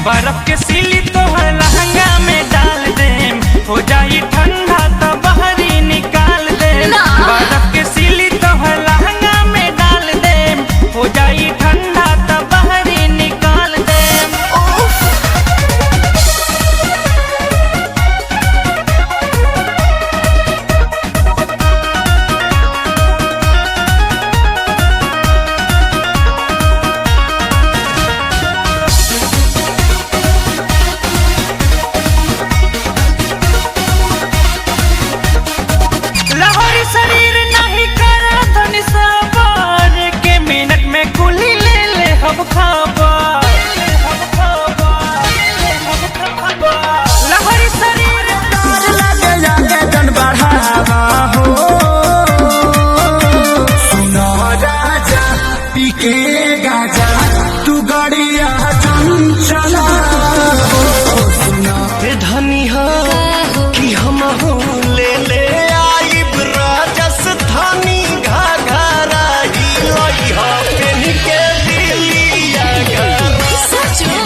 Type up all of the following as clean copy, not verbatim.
बर्फ के सिली तोहर लहंगा में डाल देम, हो जाई ठंडा तो बहरी निकाल देम। ना। बर्फ के सिली तोहर लहंगा में डाल देम, हो जाई ठंडा तो बहरी निकाल देम। लाहौरी शरीर नहीं करा धन सवार के मिनट में कुली ले ले हम खबर। लाहौरी शरीर लगे जाके जन बढ़ावा हो। सुनो राजा पीके गाजा तू गड़िया चंचला हो। सुनो धनी हो कि हम हो ले ले आइब राजस्थानी घाघरा ही लई हो पेन के दिलिया सच में?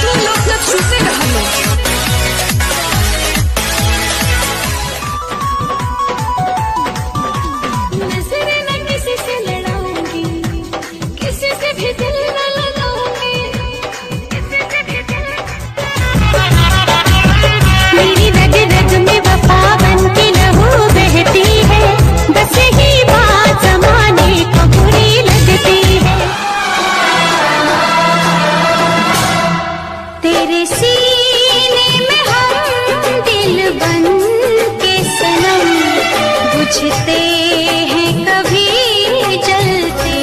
तू लोग तो छूते रहलो। नजर न किसी से लड़ाऊंगी, किसी से भी दिल न लगाऊंगी, किसी से भी दिल। मेरी रग रग में वफा बन के लहू बहती है, बस यही बात जमाने को बुरी लगती है। तेरे सीने में हम दिल बन के सनम बुझते हैं कभी जलते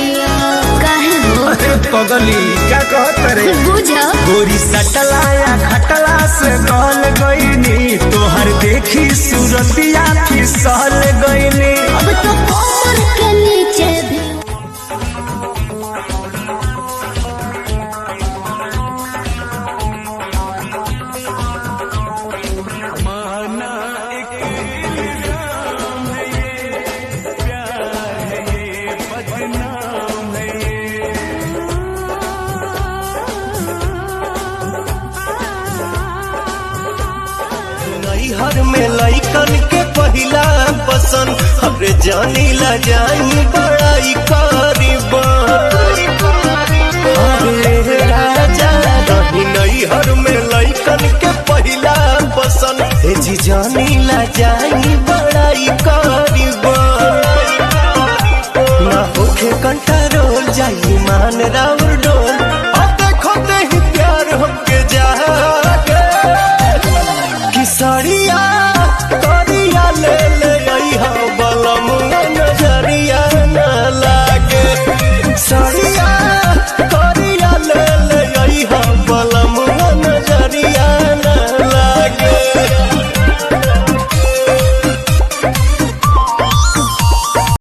काहे हो? अरे पगली क्या कहत रे? बुझा। गोरी सटलाया खटला से गल गईनी, तोहर देखी सूरतिया फिसल गईनी। अब तो कमर के नीचे भी माना एक इल्जाम है ये, प्यार है ये, बदनाम है ये। नैहर में लइकन के पहिला पसंद हमरे जानी ला जाई बड़ाई करीबन। अरे राजा रही नैहर में लइकन के पहिला पसंद हे जी जानी ला जाई।